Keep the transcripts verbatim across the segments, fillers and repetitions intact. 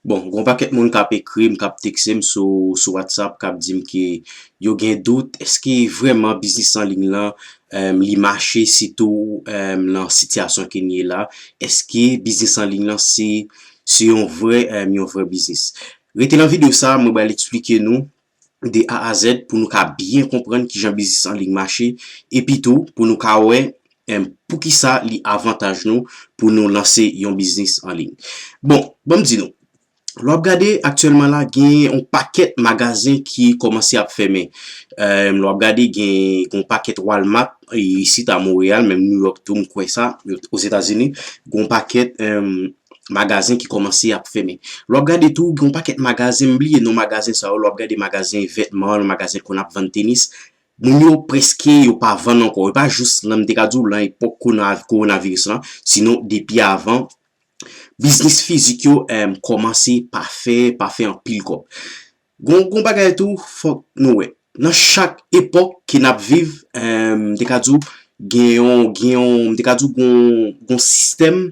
Bon, gon pakèt moun k ap ekri m, k ap tekse m sou, sou WhatsApp, k ap di m ke yo gen dout, èske vrèman biznis an liy lan, em, li mache, sitou, em, nan sitiyasyon ke n ye la? Èske biznis an liy lan se, se yon vrè, em, yon vrè biznis? Rete nan videyo sa, mwen pral eksplike nou de A a Z pou nou ka byen konprann kijan biznis an liy mache, epi tou pou nou ka wè, em, poukisa li avantaj nou pou nou lanse yon biznis an liy. Bon, ban m di nou, lè w ap gade aktyèlman la, gen yon pakèt magazen ki kòmanse ap fèmen. Em, lè w ap gade, gen yon pakèt Walmart, e, isit a Monreyal, menm New York tou, m kwè sa, Ozetazini, gen yon pakèt, em, magazen ki kòmanse ap fèmen. Lè w ap gade tou, gen yon pakèt magazen, m bliye non magazen sa yo, lè w ap gade magazen vètman, magazen kote n ap vann tenis, moun yo prèske yo pa vann ankò. E pa jis nan, m te ka di w, nan epòk kona-, kowonaviris lan, sinon depi avan, biznis fizik yo, em, kòmanse pa fè, pa fè anpil kòb. Gon, gon bagay tou, fòk nou wè. Nan chak epòk ke n ap viv, em, m te ka di w, gen yon, gen yon, m te ka di w, gon, gon sistèm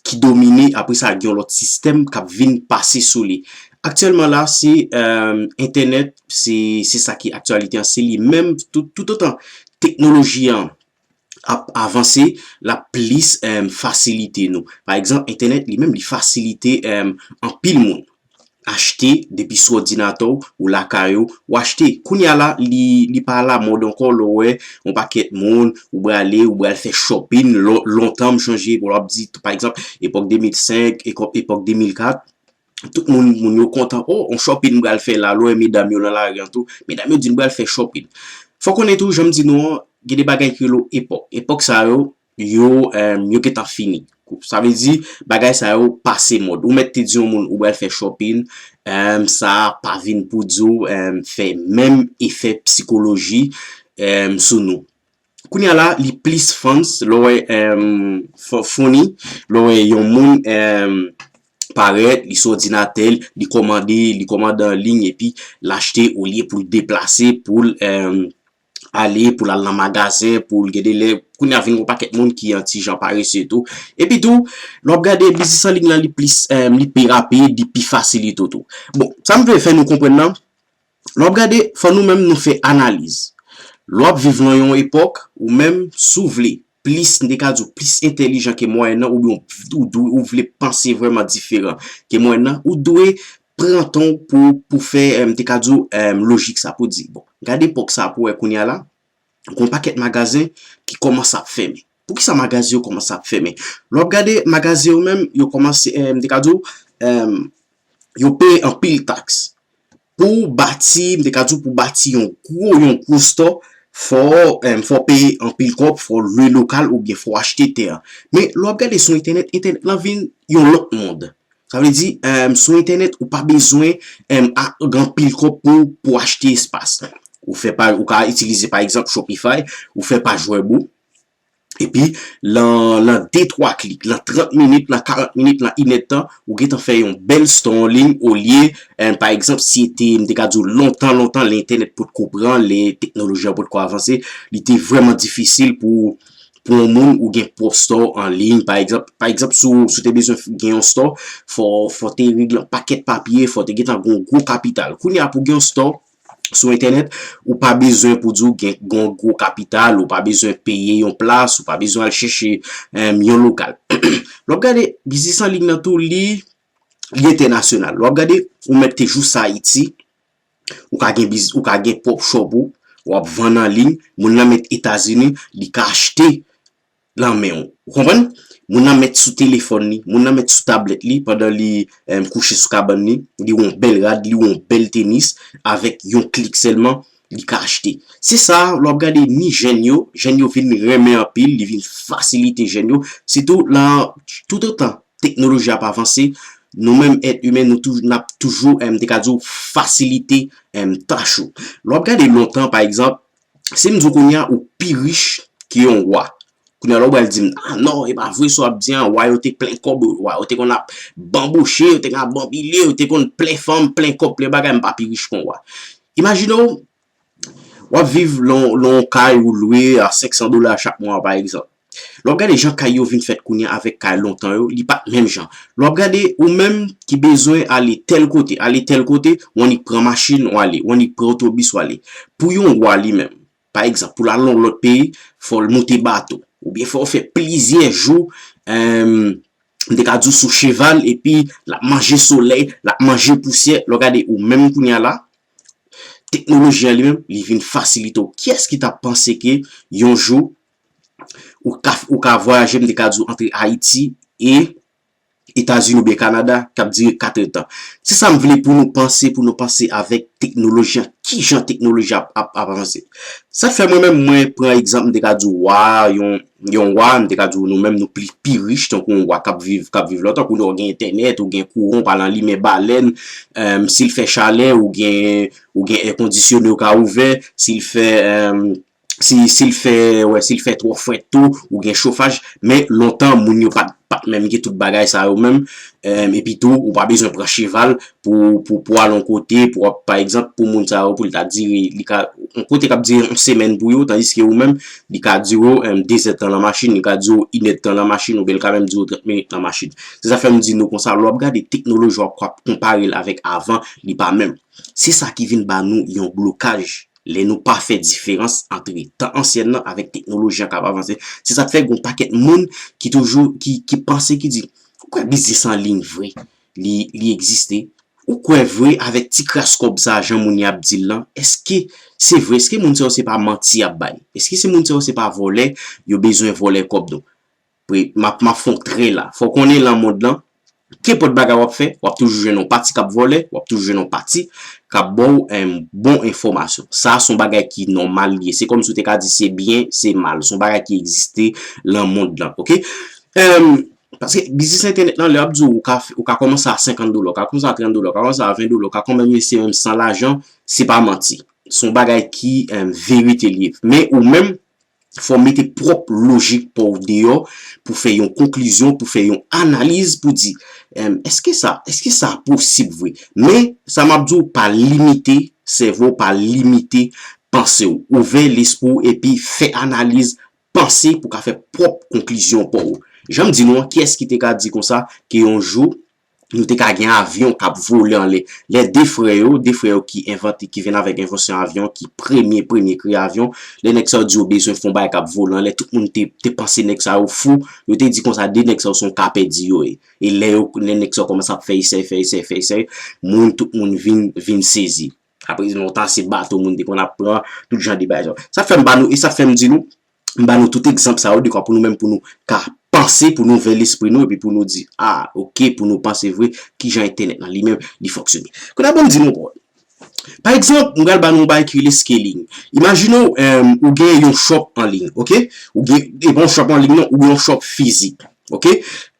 ki domine, apre sa, gen yon lòt sistèm k ap vin pase sou li. Aktyèlman la, se, em, entènèt, se, se sa ki aktyalite an, se li menm, tout, toutotan teknoloji an ap avanse, l ap plis, em, fasilite nou. Pa egzanp, entènèt li menm, li fasilite, em, anpil moun achte depi sou òdinatè w, ou lakay ou, ou achte. Kounye a la, li, li pa alamòd ankò lè w wè yon pakèt moun, ou prale, ou pral fè shopping, lon-, lontan m chonje, bon, w ap di, pa egzanp, epòk de mil senk, epòk, epòk de mil kat, tout moun, moun yo kontan, oh, yon shopping m pral fè la, lè w wè medam yo nan lari an tou, medam yo di m pral fè shopping. Fò konnen tou, jan m di nou an, gen de bagay ki rele w epòk. Epòk sa yo, yo, em, yo gentan fini. Sa vle di, bagay sa yo pase mòd. Ou mèt te di yon moun ou pral fè shopping, em, sa pa vin pou di w, em, fè menm efè psikoloji, em, sou nou. Kounye a la, li plis fans, lè w wè, em, f-, funny, lè w wè yon moun, em, parèt, li sou òdinatè l, li kòmande, li kòmande an liy, epi l achte olye pou l deplase, pou l, em, ale, pou l al nan magazen, pou l gen de lè, kounye a vin yon pakèt moun ki yon ti jan parese tou. Epi tou, lè w ap gade biznis an liy lan, li plis, em, li pi rapid, li pi fasilite w tou. Bon, sa m vle fè nou konprann nan, lè w ap gade, fò nou menm nou fè analiz. Lè w ap viv nan yon epòk, ou menm, si w vle, plis, m te ka di w, plis entèlijan ke mwayèn nan, oubyen ou, ou dwe, ou vle panse vrèman diferan ke mwayèn nan, ou dwe pran tan w pou, pou fè, em, m te ka di w, em, lojik sa, pou di, bon, gade epòk sa pou wè kounye a la, gon pakèt magazen ki kòmanse ap fèmen. Poukisa magazen yo kòmanse ap fèmen? Lè w ap gade magazen yo menm, yo kòmanse, em, m te ka di w, em, yo peye anpil taks. Pou w bati, m te ka di w, pou w bati yon gwo, yon gwo store, fò, em, fò w peye anpil kòb, fò w lwe lokal oubyen fò w achte tè a. Men, lè w ap gade sou entènèt, entènèt lan vin yon lòt mond. Sa vle di, em, sou entènèt, ou pa bezwen, em, a, gen anpil kòb pou, pou achte espas. Ou fè pa, ou ka itilize, pa egzanp, Shopify, ou fè paj wèb ou. Epi, lan, lan de, twa klik, lan trant minit, lan karant minit, lan inèdtan, ou gentan fè yon bèl store an liy, olye, em, pa egzanp, si te, m te ka di w lontan, lontan, lè entènèt potko pran, lè teknoloji an potko avanse, li te vrèman difisil pou, pou yon moun ou gen pwòp store an liy, pa egzanp, pa egzanp, si w, si w te bezwen f-, gen yon store, fò, fò te regle yon pakèt papye, fò te gentan gen yon gwo kapital. Kounye a pou gen yon store, sou entènèt, ou pa bezwen pou di w gen, gen yon gwo kapital, ou pa bezwen peye yon plas, ou pa bezwen al chèche, em, yon lokal. Lè w ap gade biznis an liy nan tou, li, li entènasyonal. Lè w ap gade, ou mèt te jous Ayiti, ou ka gen biz-, ou ka gen pwòp shop ou, w ap vann an liy, moun nan mèt Etazini, li ka achte lan men w. Ou konprann? Moun nan mèt sou telefòn li, moun nan mèt sou tablèt li pandan li, em, kouche sou kabann li, li wè yon bèl rad, li wè yon bèl tenis, avèk yon klik sèlman, li ka achte. Se sa, lè w ap gade ni jèn yo, jèn yo vin renmen anpil, li vin fasilite jèn yo, sitou lan, toutotan teknoloji ap avanse, nou menm èt imen, nou tou-, n ap toujou, em, m te ka di w, fasilite, em, tach ou. Lè w ap gade lontan, pa egzanp, si m di w kounye a ou pi rich ke yon wa, kounye a la ou pral di m, "Ah non, e pa vre sa w ap di an, wa yo te plen kòb, wa yo te konn ap banboche, yo te konn ap banbile, yo te konn plen fanm, plen kòb, plen bagay, m pa pi rich ke yon wa." Imajine w, w ap viv lan, lan yon kay ou lwe a senk san dola chak mwa, pa egzanp. Lè w ap gade jan kay yo vin fèt kounye a avèk kay lontan yo, li pa t menm jan. Lè w ap gade ou menm ki bezwen ale tèl kote, ale tèl kote, w annik pran machin, w ale, w annik pran otobis, w ale. Pou yon wa li menm, pa egzanp, pou l al nan lòt peyi, fò l moute bato. Oubyen fò l fè plizyè jou, m te ka di w sou cheval, epi l ap manje solèy, l ap manje pousyè. Lè w gade ou menm kounye a la, teknoloji an li menm, li vin fasilite w. Kiyès ki t ap panse ke yon jou ou ka, ou ka vwayaje, m te ka di w antre Ayiti e Etazini oubyen Kanada k ap dire kat èdtan. Se sa m vle pou nou panse, pou nou panse avèk teknoloji an, kijan teknoloji ap, ap, ap avanse. Sa fè mwen menm, mwen pran egzanp, m te ka di w wa, yon, yon wa, m te ka di w nou menm, nou pli, pi rich, tankou yon wa k ap viv, k ap viv lontan, kounye a w gen entènèt, ou gen kouran, ou pa nan limen balèn, si l fè chalè, ou gen, ou gen èkondisyone ou ka ouvè, si l fè, si, si l fè, wè, si l fè twò frèt tou, ou gen chofaj, men lontan, moun yo pa t, pa t menm gen tout bagay sa yo menm, epi tou, ou pa bezwen pran cheval pou, pou, pou al yon kote, pou w ap, pa egzanp, pou moun sa yo, pou l ta dire, li ka, yon kote k ap dire yon semèn pou yo, tandiske ou menm, li ka dire w dezèdtan nan machin, li ka dire w inèdtan nan machin, oubyen li ka menm dire w trant minit nan machin. Se sa fè m di nou konsa, lè w ap gade teknoloji w ap konpare l avèk avan, li pa menm. Se sa ki vin ba nou yon blokaj lè nou pa fè diferans antre tan ansyèn nan avèk teknoloji an k ap avanse. Se sa k fè gen yon pakèt moun ki toujou, ki, ki panse, ki di, ou kwè biznis an liy vre, li, li egziste? Ou kwè vre avèk ti kras kòb sa, jan moun y ap di l lan, èske se vre? Èske moun sa yo se pa manti y ap bay? Èske se moun sa yo se pa vòlè, yo bezwen vòlè kòb nou? M ap, m ap fè yon trè la. Fò w konnen lan mond lan, kenpòt bagay w ap fè, w ap toujou jwenn yon pati k ap vòlè, w ap toujou jwenn yon pati k ap ba w bon enfòmasyon. Sa a se yon bagay ki nòmal li ye. Se kòmsi w te ka di se byen, se mal. Se yon bagay ki egziste lan mond lan, oke? Paske biznis entènèt lan, lè y ap di w, ou ka, ou ka kòmanse a senkant dola, ou ka kòmanse a trant dola, ou ka kòmanse a ven dola, ou ka kòmanse menm san lajan, se pa manti. Se yon bagay ki verite li ye. Men ou menm, fò w mete pwòp lojik pa w deyò pou fè yon konklizyon, pou fè yon analiz, pou di, èske sa, èske sa posib vre? Men, sa m ap di w, pa limite sèvo w, pa limite panse w. Ouvè lespri w epi fè analiz, panse pou w ka fè pwòp konklizyon pa w. Jan m di nou an, kiyès ki te ka di konsa ke yon jou, nou te ka gen avyon k ap vole anlè? Lè de frè yo, de frè yo ki envante, ki vin avèk envansyon avyon, ki premye, premye kreye avyon, lè nèg sa yo di yo bezwen fè yon bagay k ap vole anlè, tout moun te, te panse nèg sa yo fou, yo te di konsa de nèg sa yo se yon ka pèdi yo ye. E lè yo, lè nèg sa yo kòmanse ap fè esèy, fè esèy, fè esèy, moun, tout moun vin, vin sezi. Apre lontan, se bato moun te konn ap pran, tout jan de bagay sa yo. Sa fè m ba nou, e sa fè m di nou, m ba nou tout egzanp sa yo, dekwa pou nou menm, pou nou ka panse, pou nou ouvè lespri nou, epi pou nou di, a, oke, pou nou panse vre, kijan entènèt lan li menm, li fonksyone. Kounye a, ban m di nou yon pawòl. Pa egzanp, m pral ba nou yon bagay ki rele scaling. Imajine w, ou gen yon shop an liy, oke? Ou gen, e pa yon shop an liy non, ou gen yon shop fizik, oke?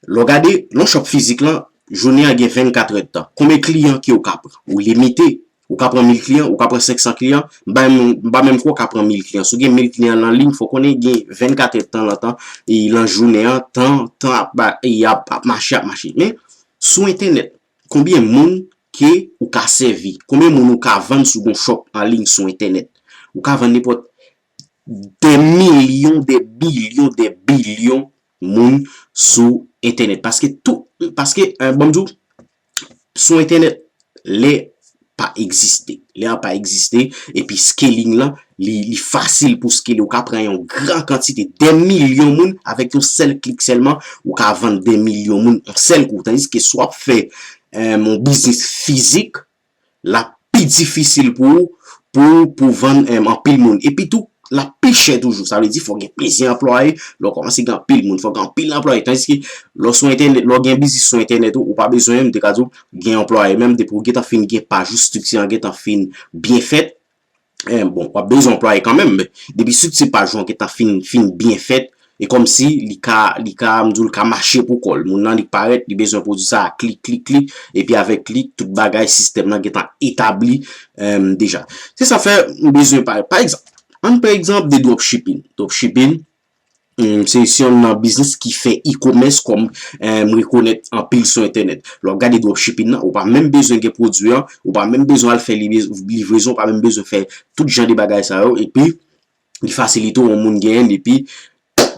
Lè w gade, nan shop fizik lan, jounen an gen vennkat èdtan. Konbyen kliyan ke w ka pran? Ou limite. Ou ka pran mil kliyan, ou ka pran senk san kliyan, m pa menm, m pa menm kwè w ka pran mil kliyan. Si w gen mil kliyan nan liy, fò w konnen gen vennkat èdtan nan tan, e nan jounen an, tan, tan ap, e ap, ap mache, ap mache. Men, sou entènèt, konbyen moun ke ou ka sèvi? Konbyen moun ou ka vann si w gen yon shop an liy sou entènèt? Ou ka vann nenpòt dè milyon, dè bilyon, dè bilyon moun sou entènèt. Paske tout, paske, ban m di w, sou entènèt, lè pa egziste. Lè a pa egziste, epi scaling lan, li, li fasil pou scale. Ou ka pran yon gran kantite, dè milyon moun, avèk yon sèl klik sèlman, ou ka vann dè milyon moun yon sèl kou. Tandiske si w ap fè yon biznis fizik, l ap pi difisil pou ou, pou, pou vann anpil moun. Epi tou, l ap pi chè toujou. Sa vle di, fò gen plizyè anplwaye. Lè w kòmanse gen anpil moun, fò gen anpil anplwaye. Tandiske, lè w sou entènèt, lè w gen biznis sou entènèt ou, ou pa bezwen, m te ka di w, gen anplwaye. Menm depi w gentan fin gen paj ou, estrikti an gentan fin byen fèt, bon, w ap bezwen anplwaye kanmenm, men depi estrikti paj ou an gentan fin, fin byen fèt, e kòmsi li ka, li ka, m di w, li ka mache pou kò l. Moun nan, li parèt, li bezwen pwodui sa, klik, klik, klik, epi avèk klik, tout bagay, sistèm nan gentan etabli deja. Se sa fè m bezwen parèt. Pa egzanp, ann pran egzanp de dropshipping. Dropshipping, se, se yonn nan biznis ki fè e-commerce kòm m rekonèt anpil sou entènèt. Lè w ap gade dropshipping nan, ou pa menm bezwen gen pwodui an, ou pa menm bezwen al fè livrezon, ou pa menm bezwen fè tout jan de bagay sa yo, epi li fasilite w, yon moun genyen l, epi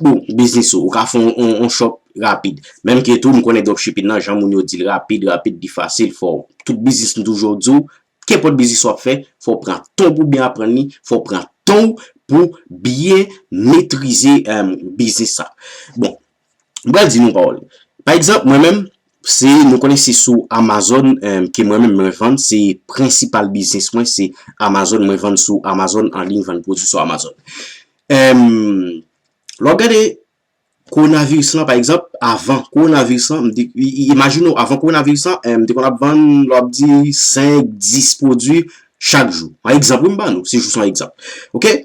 bon, biznis ou, ou ka fè yon, yon, yon shop rapid. Menm ke tou, nou konnen dropshipping nan, jan moun yo di l rapid, rapid, li fasil, fò w. Tout biznis nou toujou di w, kenpòt biznis w ap fè, fò w pran tan w pou byen aprann li, fò w pran tan w pou byen metrize, em, biznis sa. Bon, m pral di nou pawòl. Pa egzanp, mwen menm, se, nou konnen se sou Amazon, em, ke mwen menm mwen vann, se prensipal biznis mwen, se Amazon, mwen vann sou Amazon, an liy, vann pwodui sou Amazon. Em, lè w gade kowonaviris lan, pa egzanp, avan kowonaviris lan, m te, i- i- imajine w, avan kowonaviris lan, em, m te konn ap vann, lè w ap di, senk, dis pwodui chak jou. An egzanp, wi, m ba nou, se jis yon egzanp. Oke?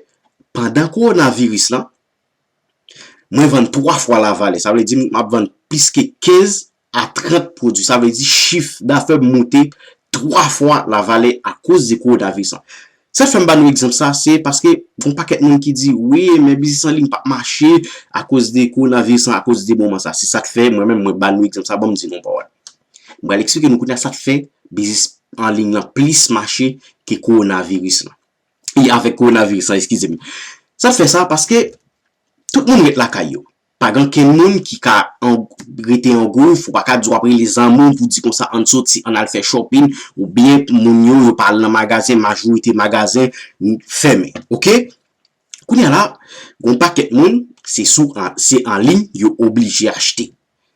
Pandan kowonaviris lan, mwen vann twa fwa lavalè. Sa vle di m ap vann plis ke kenz a trant pwodui. Sa vle di chif dafè m moute twa fwa lavalè akoz de kowonaviris lan. Sa k fè m ba nou egzanp sa, se paske gon pakèt moun ki di, wi, men biznis an liy p ap mache akoz de kowonaviris lan, akoz de moman sa. Se sa k fè mwen menm, mwen ba nou egzanp sa, ban m di nou yon pawòl. M pral eksplike nou kounye a sa k fè biznis an liy lan plis mache ke kowonaviris lan. E avèk kowonaviris lan, eskize m. Sa k fè sa, paske tout moun ret lakay yo. Pa gen ankenn moun ki ka an- rete an gwoup, ou pa ka di w ap rele zanmi w pou di konsa, ann soti, ann al fè shopping, oubyen moun yo, yo pa al nan magazen, majorite magazen fèmen. Oke? Kounye a la, gon pakèt moun, se sou an- se an liy yo oblije achte.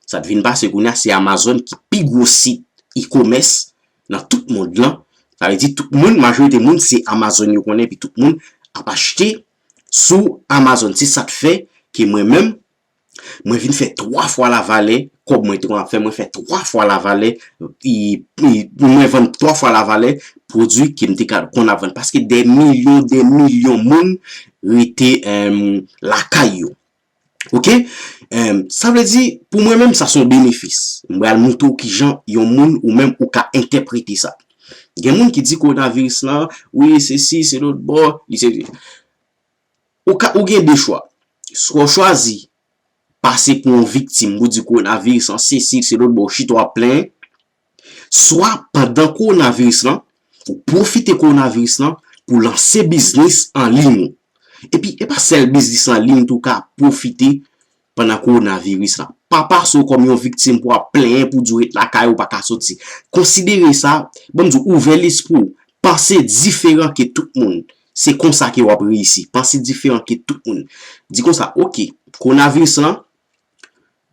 Sa t vin pase kounye a, se Amazon ki pi gwo sit e-commerce nan tout mond lan. Sa vle di tout moun, majorite moun, se Amazon yo konnen, epi tout moun ap achte sou Amazon. Se sa k fè ke mwen menm, mwen vin fè twa fwa lavalè kòb mwen te konn ap fè, mwen fè twa fwa lavalè, e, e, mwen vann twa fwa lavalè pwodui ke m te ka konn ap vann. Paske dè milyon, dè milyon moun rete, em, lakay yo. Oke? Em, sa vle di, pou mwen menm, sa se yon benefis. M pral montre w kijan yon moun ou menm ou ka entèprete sa. Gen moun ki di kowonaviris lan, wi, sesi, se lòt bò, li se. Ou ka, ou gen de chwa. Swa w chwazi pase pou yon viktim, pou di kowonaviris lan, sesi, se lòt bò, ou chita w ap plenyen. Swa pandan kowonaviris lan, ou pwofite kowonaviris lan pou lanse biznis an liy ou. Epi, e pa sèl biznis an liy tou ka pwofite pandan kowonaviris lan. Pa pase w kòm yon viktim pou w ap plenyen, pou di w ret lakay ou, pa ka soti. Konsidere sa, ban m di w, ouvè lespri w. Panse diferan ke tout moun. Se konsa ke w ap reyisi. Panse diferan ke tout moun. Di konsa, oke, kowonaviris lan,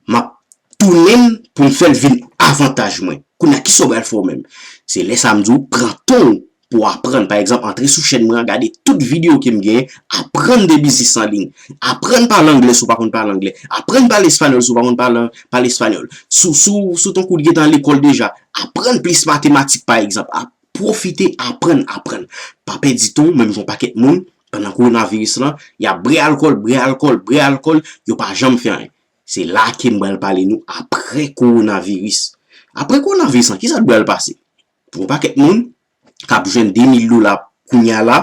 m ap tounen l pou m fè l vin avantaj mwen. Kounye a, kisa w pral fè w menm? Se lè sa a m di w, pran tan w pou w aprann. Pa egzanp, antre sou chèn mwen an, gade tout videyo ke m genyen, aprann de biznis an liy. Aprann pale anglè si w pa konn pale anglè. Aprann pale espanyòl si w pa konn pale, pale espanyòl. Si w, si w, si w tankou w gentan lekòl deja, aprann plis matematik, pa egzanp. Ap-, pwofite aprann, aprann. Pa pèdi tan w, menm jan yon pakèt moun, pandan kowonaviris lan, y ap bwè alkòl, bwè alkòl, bwè alkòl, yo pa janm fè anyen. Se la ke m pral pale nou apre kowonaviris. Apre kowonaviris lan, kisa k pral pase? Pou yon pakèt moun k ap jwenn de mil dola kounye a la,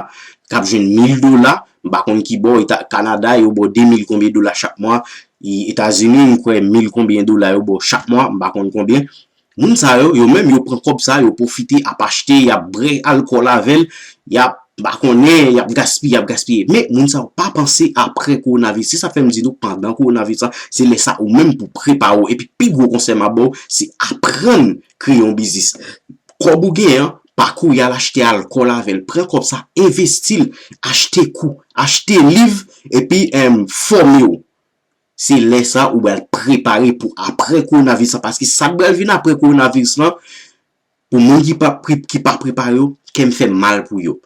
k ap jwenn mil dola, m pa konn ki bò, Eta-, Kanada, yo ba w de mil konbyen dola chak mwa, e Etazini, m kwè mil konbyen dola yo ba w chak mwa, m pa konn konbyen. Moun sa yo, yo menm, yo pran kòb sa, yo pwofite ap achte, y ap bwè alkòl avè l, y ap, m pa konnen, y ap gaspiye, y ap gaspiye. Men, moun sa yo pa panse apre kowonaviris. Se sa k fè m di nou, pandan kowonaviris lan, se lè sa ou menm pou prepare w. Epi, pi gwo konsèy m ap ba w, se aprann kreye yon biznis. Kòb ou genyen an, pa kouri al achte alkòl avè l. Pran kòb sa, envesti l, achte kou, achte liv, epi, em, fòme w. Se lè sa ou pral prepare pou apre kowonaviris lan. Paske sa k pral vin apre kowonaviris lan, pou moun ki pa pre-, ki pa prepare yo, kè m fè mal pou yo.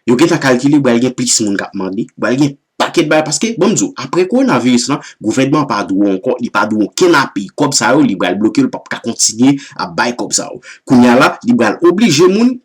Yo gentan kalkile, pral gen plis moun k ap mande, pral gen pakèt bagay. Paske, ban m di w, apre kowonaviris lan, gouvènman an pa dwe w ankò, li pa dwe w okenn api. Kòb sa yo, li pral bloke, li p ap ka kontinye ap bay kòb sa yo. Kounye a la, li pral oblije moun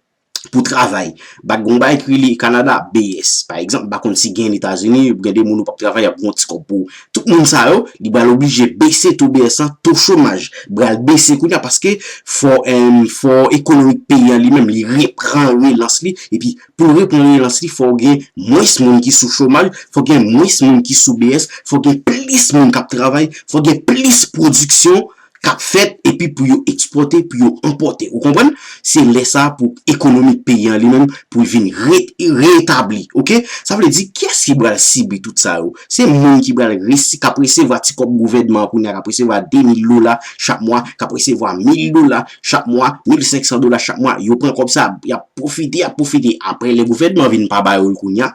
pou travay. Bak gon bagay ki rele Kanada, B S. Pa egzanp, m pa konn si gen Etazini, gen de moun ou p ap travay, y ap gen yon ti kòb pou ou. Tout moun sa yo, li pral oblije bese to B S lan, to chomaj pral bese kounye a paske fò, em, fò ekonomi peyi an li menm, li repran relans li. Epi, pou l repran relans li, fò gen mwens moun ki sou chomaj, fò gen mwens moun ki sou B S, fò gen plis moun k ap travay, fò gen plis pwodiksyon k ap fèt, epi pou yo ekspòte, pou yo enpòte. Ou konprann? Se lè sa pou ekonomi peyi an li menm, pou l vin re-, reetabli. Oke? Sa vle di, kiyès ki pral sibi tout sa yo? Se moun ki pral resi-, k ap resevwa ti kòb gouvènman an kounye a, k ap resevwa de mil dola chak mwa, k ap resevwa mil dola chak mwa, mil senk san dola chak mwa. Yo pran kòb sa, y ap pwofite, y ap pwofite. Apre, lè gouvènman vin pa ba yo l kounye a,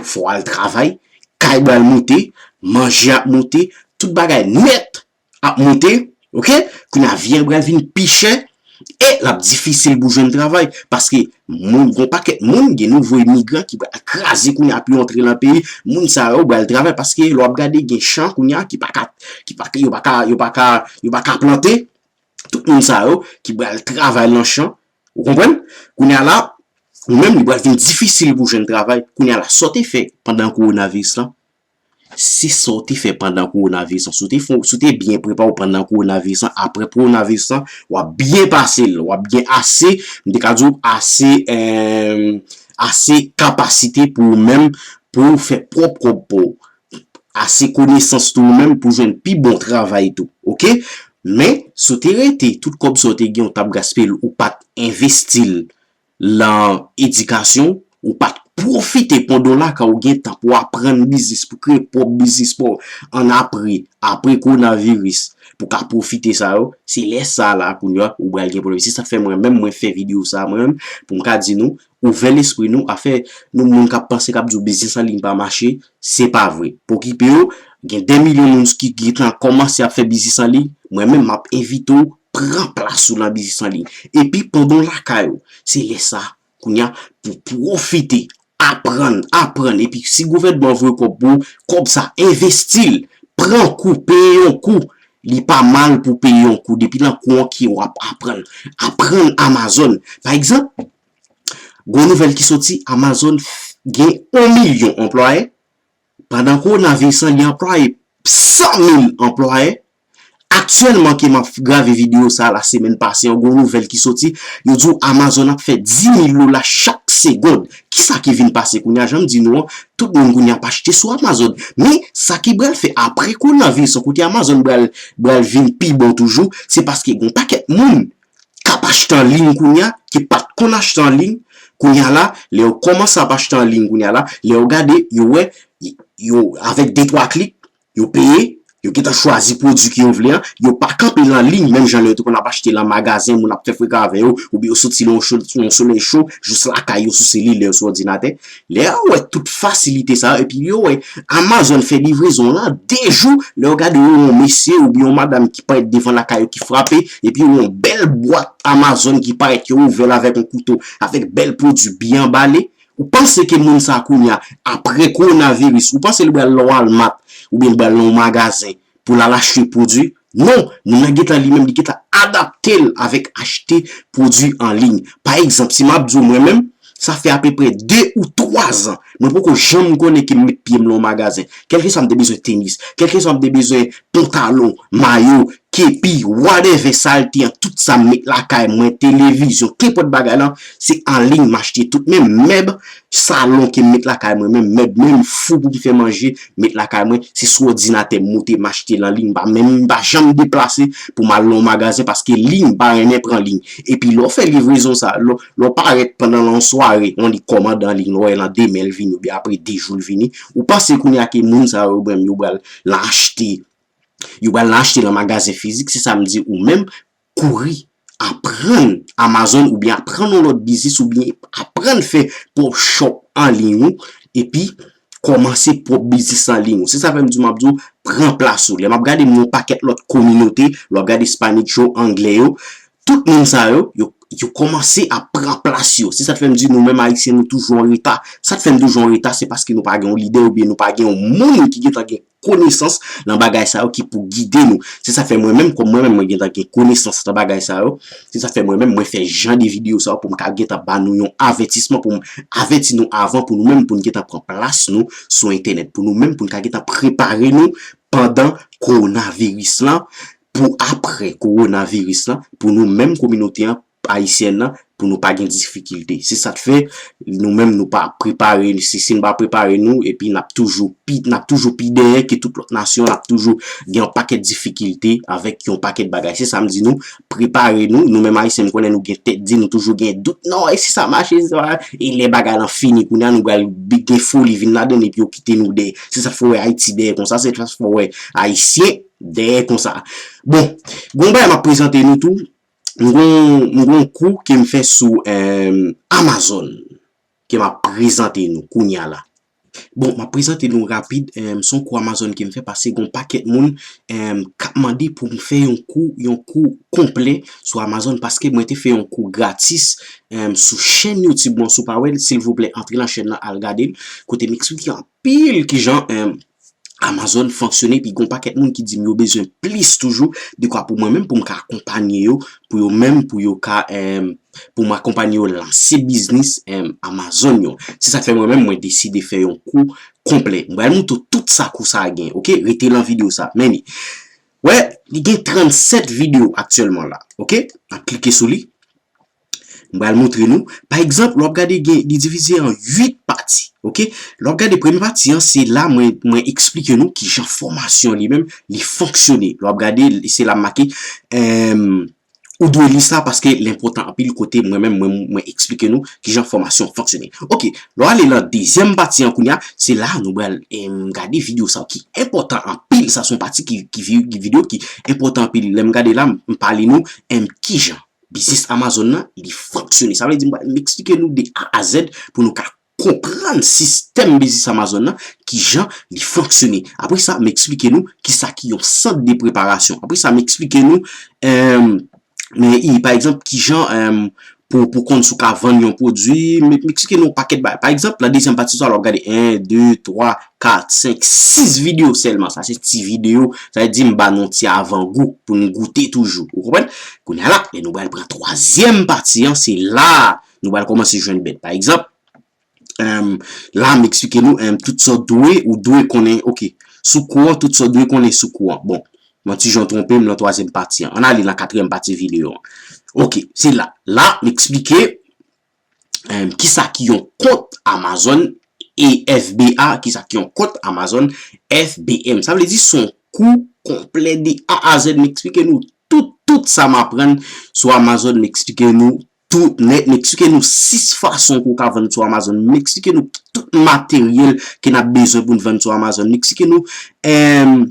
fò w al travay, kay pral moute, manje ap moute, tout bagay nèt ap moute, oke? Kounye a, vyann pral vin pi chè, e l ap difisil pou jwenn travay, paske moun, gon pakèt moun, gen nouvo imigran ki pral kraze kounye a pou yo antre nan peyi, moun sa yo pral travay, paske lè w ap gade gen chan kounye a ki pa ka, ki pa, yo pa ka, yo pa ka, yo pa ka plante, tout moun sa yo ki pral travay nan chan, ou konprann? Kounye a la, ou menm li pral vin difisil pou jwenn travay. Kounye a la, sa w te fè pandan kowonaviris lan, se sa w te fè pandan kowonaviris lan. Si w te fè, si w te byen prepare w pandan kowonaviris lan, apre kowonaviris lan, w ap byen pase l, w ap gen ase, m te ka di w, ase, eh, ase kapasite pou ou menm, pou w fè pwòp kòb pa w. Ase konesans tou ou menm pou jwenn pi bon travay tou, oke? Men, si w te rete, tout kòb sa w te gen, w t ap gaspiye l, ou pa t envesti l nan edikasyon, ou pa t pwofite pandan w lakay ou gen tan pou aprann biznis, pou kreye pwòp biznis pa w, ann apre, apre kowonaviris, pou w ka pwofite sa yo, se lè sa la, kounye a, ou pral gen pwoblèm. Se sa k fè mwen menm, mwen fè videyo sa, mwen menm, pou m ka di nou, ouvè lespri nou, afè nou moun k ap panse, k ap di w biznis an liy pa mache, se pa vre. Pa okipe yo, gen de milyon moun ki gentan kòmanse ap fè biznis an liy, mwen menm m ap envite w pran plas ou nan biznis an liy. Epi pandan w lakay ou, se lè sa, kounye a, pou pwofite, aprann, aprann. Epi si gouvènman voye kòb pou ou, kòb sa, envesti l, pran kou, peye yon kou. Li pa mal pou peye yon kou. Depi nan kou an ki w ap aprann. Aprann Amazon. Pa egzanp, gon nouvèl ki soti, Amazon f-, gen yon milyon anplwaye. Pandan kowonaviris lan, li anplwaye san mil anplwaye. Aktyèlman ke m ap grave videyo sa la semèn pase, yon gwo nouvèl ki soti, yo di w Amazon ap fè dis mil dola chak segonn. Kisa ki vin pase kounye a? Jan m di nou an, tout moun kounye a ap achte sou Amazon. Men, sa ki pral fè apre kowonaviris lan, kote Amazon pral, pral vin pi bon toujou, se paske gon pakèt moun k ap achte an liy kounye a, ki pa t konn achte an liy, kounye a la, lè yo kòmanse ap achte an liy kounye a la, lè yo gade, yo wè, yo, avèk de twa klik, yo peye, yo gentan chwazi pwodui ke yo vle an, yo pa kanpe nan liy, menm jan lè yo te konn ap achte nan magazen, moun ap fè freka avè yo, oubyen yo soti nan yon cho-, yon solèy cho, jis lakay yo sou selil, lè yo sou òdinatè. Lè yo wè tout fasilite sa yo, epi yo wè Amazon fè livrezon lan de jou, lè yo gade yo yon mesye oubyen yon madanm ki parèt devan lakay yo ki frape, epi yo yon bèl bwat Amazon ki parèt yo ouvè l avèk yon kouto, avèk bèl pwodui byen anbale. Ou panse ke moun sa kounye a, apre kowonaviris, ou panse li pral nan Walmart oubyen li pral nan yon magazen pou l al achte pwodui? Non, moun nan gentan li menm, li gentan adapte l avèk achte pwodui an liy. Pa egzanp, si m ap di w mwen menm, sa fè apeprè de ou twa zan, mwen poko janm konnen ke m met pye m nan yon magazen. Kèlkeswa m te bezwen tenis, kèlkeswa m te bezwen pantalon, mayo, kepi, whatever sa l te ye, tout sa m met lakay mwen, televizyon, kenpòt bagay lan, se an liy m achte tout. Menm mèb salon ke m met lakay mwen, menm mèb, menm fou pou m fè manje, met lakay mwen, se sou òdinatè m moute, m achte l an liy, m pa menm, m pa janm deplase pou m al nan yon magazen, paske liy, m pa renmen pran liy. Epi lè w fè livrezon sa, lè w, lè w parèt pandan yon sware, yon li kòmande an liy, lè w wè l nan demen l vini, oubyen apre de jou l vini, ou panse kounye a ke moun sa yo menm, yo pral nan achte, yo pral nan achte nan magazen fizik, se sa m di ou menm, kouri, aprann Amazon oubyen aprann yon lòt biznis oubyen aprann fè pwòp shop an liy ou, epi kòmanse pwòp biznis an liy ou. Se sa fè m di w, m ap di w, pran plas ou. Lè m ap gade m yon pakèt lòt kominote, lè w ap gade Spanish yo, Anglè yo, tout moun sa yo, yo, yo kòmanse ap pran plas yo. Se sa k fè m di nou menm Ayisyen, nou toujou an reta. Sa k fè n toujou an reta, se paske nou pa gen yon lidè oubyen nou pa gen yon moun ki gentan gen konesans nan bagay sa yo ki pou gide nou. Se sa fè mwen menm, kòm mwen menm, mwen gentan gen konesans nan bagay sa yo, se sa fè mwen menm, mwen fè jan de videyo sa yo pou m ka gentan ba nou yon avètisman, pou m avèti nou avan, pou nou menm, pou n gentan pran plas nou sou entènèt, pou nou menm, pou n ka gentan prepare nou pandan kowonaviris lan, pou apre kowonaviris lan, pou nou menm kominote an, ayisyèn nan, pou nou pa gen difikilte. Se sa k fè nou menm nou pa prepare, si, si n pa prepare nou, epi n ap toujou pi, n ap toujou pi dèyè ke tout lòt nasyon, n ap toujou gen yon pakèt difikilte avèk yon pakèt bagay. Se sa m di nou, prepare nou, nou menm ayisyen, m konnen nou gen tèt di, nou toujou gen dout, non, e si sa mache, si sa, e lè bagay lan fini, kounye a nou pral bi-, gen foli vin ladan, epi yo kite nou dèyè. Se sa k fè w wè Ayiti dèyè konsa, se sa k fè w wè ayisyen dèyè konsa. Bon, gon bagay m ap prezante nou tou, m gon, m gon kou ke m fè sou, em, Amazon, ke m ap prezante nou kounye a la. Bon, m ap prezante nou rapid, em, se yon kou Amazon ke m fè, paske gon pakèt moun, em, k ap mande pou m fè yon kou, yon kou konplè sou Amazon, paske mwen te fè yon kou gratis, em, sou chèn YouTube mwen, si w pa wè l, silvouplè, antre nan chèn nan, al gade l, kote m eksplike anpil kijan, em, Amazon fonksyone, epi gon pakèt moun ki di m yo bezwen plis toujou, dekwa pou mwen menm, pou m ka akonpanye yo, pou yo menm, pou yo ka, em, pou m akonpanye yo lanse biznis, em, Amazon yo. Se sa k fè mwen menm, mwen deside fè yon kou konplè. M pral moutre w tout sa kou sa a gen, oke? Rete lan videyo sa. Men li. Wè, li gen trannsèt videyo aktyèlman la, oke? N ap klike sou li. M pral moutre nou. Pa egzanp, lè w ap gade, gen, li divize an uit pati, oke? Lè w ap gade premye pati an, se la mwen, mwen eksplike nou kijan fòmasyon li menm, li fonksyone. Lè w ap gade, se la m make, em, ou dwe li sa paske l enpòtan anpil kote mwen menm, mwen, mwen eksplike nou kijan fòmasyon fonksyone. Oke, lè w ale lan dezyèm pati an kounye a, se la nou pral, em, gade videyo sa ki enpòtan anpil. Sa se yon pati ki, ki vi-, ki videyo ki enpòtan anpil. Lè m gade la, m, m pale nou, em, kijan biznis Amazon nan, li fonksyone. Sa vle di, m pral, m eksplike nou de A a Z pou nou ka konprann sistèm biznis Amazon nan, kijan li fonksyone. Apre sa, m eksplike nou kisa ki yon sant de preparasyon. Apre sa, m eksplike nou, em, men, i, pa egzanp, kijan, em, pou, pou konn si w ka vann yon pwodui, m, m eksplike nou yon pakèt bagay. Pa egzanp, nan dezyèm pati sa, lè w ap gade en, de, twa, kat, senk, sis videyo sèlman. Sa se ti videyo. Sa vle di m ba nou ti avangou pou n goute toujou. Ou konprann? Kounye a la, lè nou pral pran twazyèm pati an, se la nou pral kòmanse jwenn bèt. Pa egzanp, em, la, m eksplike nou, em, tout sa w dwe, ou dwe konnen, oke, sou kou an, tout sa w dwe konnen sou kou an. Bon, m yon ti jan twonpe m nan twazyèm pati an. Ann ale nan katriyèm pati videyo an. Oke, se la. La, m eksplike, em, kisa ki yon kont Amazon e F B A, kisa ki yon kont Amazon F B M. Sa vle di se yon kou konplè de A a Z. M eksplike nou tout, tout sa m aprann sou Amazon. M eksplike nou tout nèt. M eksplike nou sis fason ke w ka vann sou Amazon. M eksplike nou tout materyèl ke n ap bezwen pou n vann sou Amazon. M eksplike nou, em,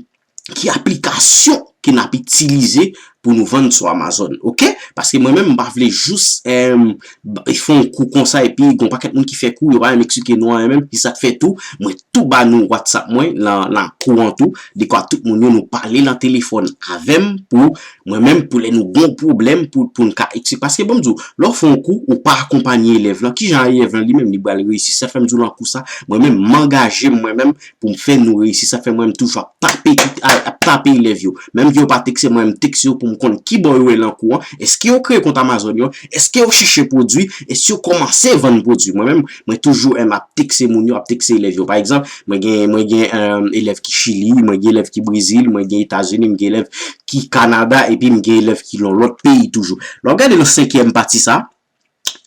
ki aplikasyon ke n ap itilize pou nou vann sou Amazon, oke? Paske mwen menm, m pa vle jis, em, ba-, fè yon kou konsa, epi gon pakèt moun ki fè kou, yo pa menm eksplike nou anyen menm, se sa k fè tou, mwen tou ba nou WhatsApp mwen, lan, lan kou an tou, dekwa tout moun yo, nou pale lan telefòn avè m, pou mwen menm, pou lè nou gon pwoblèm, pou, pou n ka eksplike. Paske bon, m di w, lè w fè yon kou, ou pa akonpanye elèv lan, kijan elèv lan li menm, li pral reyisi? Sa fè m di w lan kou sa, mwen menm, m angaje m, mwen menm, pou m fè nou reyisi. Sa fè mwen menm toujou ap tape, ap tape elèv yo. Menm ke yo pa tekste mwen, m tekste yo pou m konn kibò yo ye lan kou an. Èske yo kreye kont Amazon yo? Èske yo chèche pwodui? Èske yo kòmanse vann pwodui? Mwen menm, mwen toujou, em, ap tekste moun yo, ap tekste elèv yo. Pa egzanp, mwen gen, mwen gen, em, elèv ki Chili, mwen gen elèv ki Brezil, mwen gen Etazini, mwen gen elèv ki Kanada, epi mwen gen elèv ki lan lòt peyi toujou. Lè w gade lan senkyèm pati sa,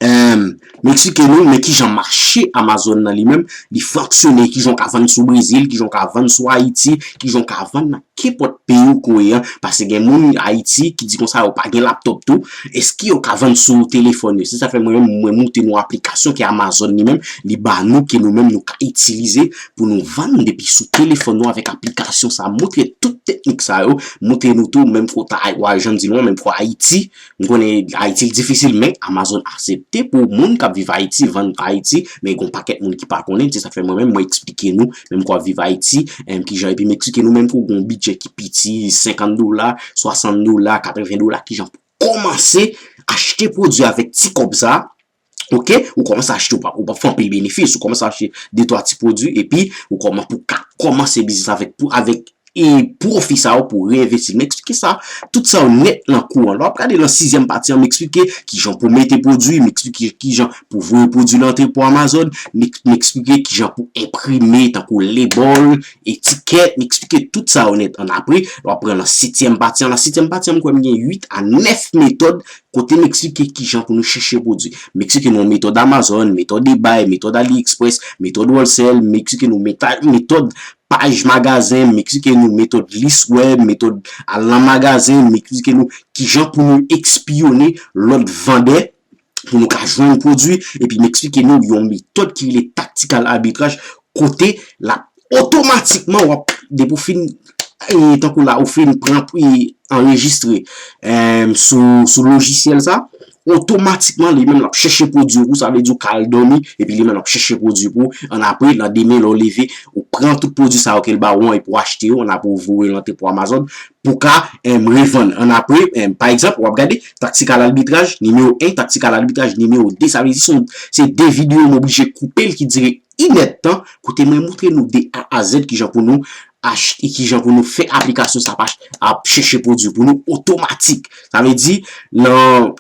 Em, m eksplike nou, men kijan mache Amazon nan li menm, li fonksyone, kijan w ka vann sou Brezil, kijan w ka vann sou Ayiti, kijan w ka vann nan kenpòt peyi w ko ye an, paske gen moun Ayiti ki di konsa yo pa gen laptòp tou, èske yo ka vann sou telefòn yo? Se sa fè mwen menm, mwen moutre nou aplikasyon ke Amazon li menm, li ba nou, ke nou menm nou ka itilize pou nou vann depi sou telefòn nou avèk aplikasyon sa. Moutre tout teknik sa yo, moutre nou tou, menm kote, w a jan m di nou an, menm kote Ayiti, M konnen Ayiti l difisil, men Amazon aksepte pou moun k ap viv Ayiti vann Ayiti, men gon pakèt moun ki pa konnen, se sa k fè mwen menm, mwen eksplike nou, menm k ap viv Ayiti, em, kijan, epi m eksplike nou menm kou gon bidjè ki piti, senkant dola, swasant dola, katreven dola, kijan pou kòmanse achte pwodui avèk ti kòb sa, oke, ou kòmanse achte, ou p ap, ou p ap fè anpil benefis, ou kòmanse achte de twa ti pwodui, epi ou kòman pou ka kòmanse biznis avèk, pou, avèk e pwofi sa yo pou reenvesti. M eksplike sa, tout sa yo nèt nan kou an. Lè w ap gade nan sizyèm pati an, m eksplike kijan pou mete pwodui, m eksplike kijan pou voye pwodui nan antrepo Amazon, m ek- m eksplike kijan pou enprime, tankou label, etikèt, m eksplike tout sa yo nèt. Annapre, w ap pran nan setyèm pati an. Nan setyèm pati an, m kwè m gen uit a nèf metòd kote m eksplike kijan pou nou chèche pwodui. M eksplike nou metòd Amazon, metòd eBay, metòd AliExpress, metòd Wholesale, m eksplike nou meta- metòd paj magazen, m eksplike nou metòd lis wèb, metòd al nan magazen, m eksplike nou kijan pou nou espiyone lòt vandè pou nou ka jwenn pwodui, epi m eksplike nou yon metòd ki rele tactical arbitrage, kote l ap otomatikman w ap, depi w fin, e, tankou la, ou fin pran, e, anrejistre, em, sou, sou lojisyèl sa, otomatikman, li menm l ap chèche pwodui pou ou, sa vle di ou ka al dòmi, epi li menm l ap chèche pwodui pou ou. Annapre, nan demen, lè w leve, ou pran tout pwodui sa yo ke l ba ou an, epi w achte yo, annapre ou voye l nan antrepo Amazon, pou ka, em, revann. Annapre, em, pa egzanp, w ap gade, tactical arbitrage, nimewo en, tactical arbitrage, nimewo de, sa vle di se yon- se de videyo m oblije koupe l ki dire inèdtan, kote mwen montre nou de A a Z kijan pou nou achte, kijan pou nou fè aplikasyon sa pa ap chèche pwodui pou nou otomatik. Sa vle di, nan,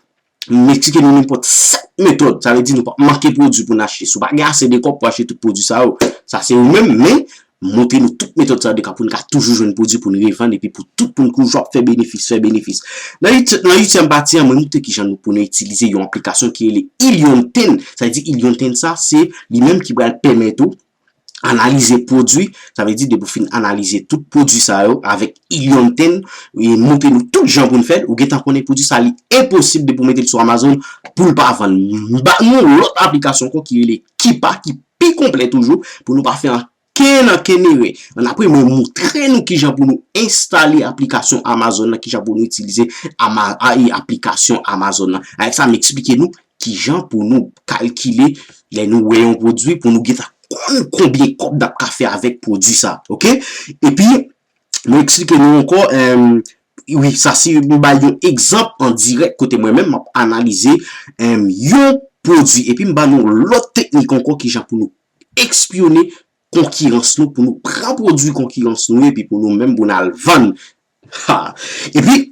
m eksplike nou nenpòt sèt metòd, sa vle di nou p ap manke pwodui pou n achte. Si w pa gen ase de kòb pou achte tout pwodui sa yo, sa se ou menm, men m montre nou tout metòd sa yo de ka pou n ka toujou jwenn pwodui pou n revann epi pou tout pou n toujou ap fè benefis, fè benefis. Nan uit- nan uityèm pati an, mwen montre kijan nou pou nou itilize yon aplikasyon ki rele Ilion Ten. Sa vle di Ilion Ten sa, se li menm ki pral pèmèt ou analize pwodui, sa vle di depi w fin analize tout pwodui sa yo avèk Ilion Ten, e montre nou tout jan pou n fè l, ou gentan konnen pwodui sa li enposib depi w mete l sou Amazon pou l pa vann. M ba nou lòt aplikasyon ankò ki rele Keepa, ki pi konplè toujou, pou nou pa fè ankenn, ankenn erè. Annapre, mwen montre nou kijan pou nou enstale aplikasyon Amazon nan, kijan pou nou itilize ama- a- e aplikasyon Amazon nan. Avèk sa, m eksplike nou kijan pou nou kalkile lè nou wè yon pwodui, pou nou gentan konn konbyen kòb n ap ka fè avèk pwodui sa, oke? Epi, mwen eksplike nou ankò, em, wi, sa se m bay yon egzanp an dirèk kote mwen menm m ap analize, em, yon pwodui. Epi m ba nou lòt teknik ankò kijan pou nou espyone konkirans nou, pou nou pran pwodui konkirans nou yo, epi pou nou menm pou n al vann. Ha! Epi,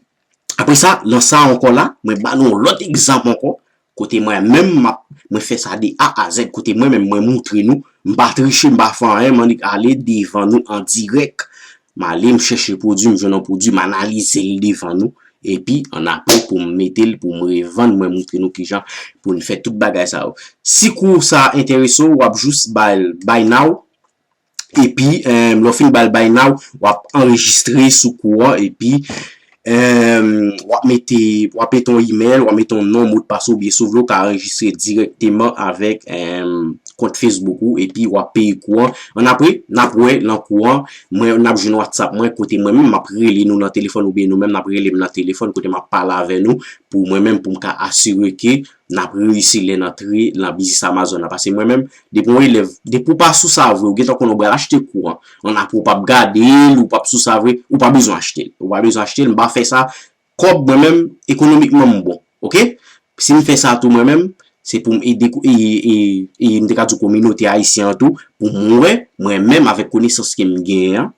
apre sa, nan sa ankò la, mwen ba nou yon lòt egzanp ankò, kote mwen menm m ap, mwen fè sa de A a Z, kote mwen menm mwen montre nou, m pa triche, m pa fè anyen, m annik ale devan nou an dirèk. M ale, m chèche pwodui, m jwenn yon pwodui, m analize l devan nou, epi annapre pou m mete l, pou m revann, mwen montre nou kijan pou n fè tout bagay sa yo. Si kou sa enterese w, w ap jis ba l buy now, epi, em, lè w fin ba l buy now, w ap anrejistre sou kou an, epi, em, w ap mete, w ap mete yon email, w ap mete yon non, modpas oubyen si w vle, w ka anrejistre dirèkteman avèk, em, kont Facebook ou, epi w ap peye kou an. Annapre, n ap wè nan kou an, mwen, n ap jwenn WhatsApp mwen, kote mwen menm, m ap rele nou nan telefòn, oubyen nou menm, n ap rele m nan telefòn, kote m ap pale avè nou, pou mwen menm, pou m ka asire ke n ap reyisi lè n antre nan biznis Amazon nan. Paske mwen menm, depi yon elèv, depi w pa sou sa vre, ou gentan konnen w pral achte kou an. Annapre w p ap gade l, ou p ap sou sa vre, ou pa bezwen achte l. Ou pa bezwen achte l, m pa fè sa. Kòb mwen menm, ekonomikman m bon. Oke? Si m fè sa tou mwen menm, se pou m ede, e, e, e, m te ka di kominote ayisyen an tou, pou m wè, mwen menm avèk konesans ke m genyen an,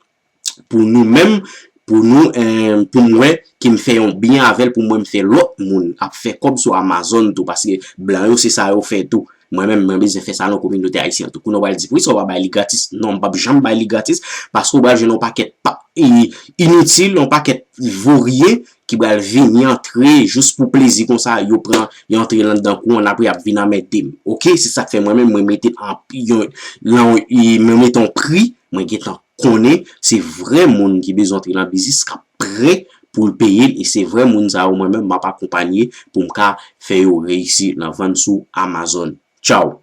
pou nou menm, pou nou, eh, pou m wè ke m fè yon byen avè l, pou m wè m fè lòt moun ap fè kòb sou Amazon tou, paske blan yo se sa yo fè tou. Mwen menm, mwen bezwen fè sa nan kominote ayisyen tou. Kounye a w pral di, "Poukisa w pa bay li gratis?" Non, m p ap janm bay li gratis, paske w pral jwenn yon pakèt pa, i- initil, yon pakèt voryen ki pral vini antre jis pou plezi konsa, yo pran, yo antre anndan kou an, apre y ap vin anmède m. Oke, se sa k fè mwen menm, mwen mete an, yon, lan, e, mwen mete yon pri, mwen gentan konnen se vrè moun ki bezwen antre nan biznis k ap prè pou l peye l, e se vrè moun sa yo mwen menm m ap akonpanye pou m ka fè yo reyisi nan vann sou Amazon. Tchaw!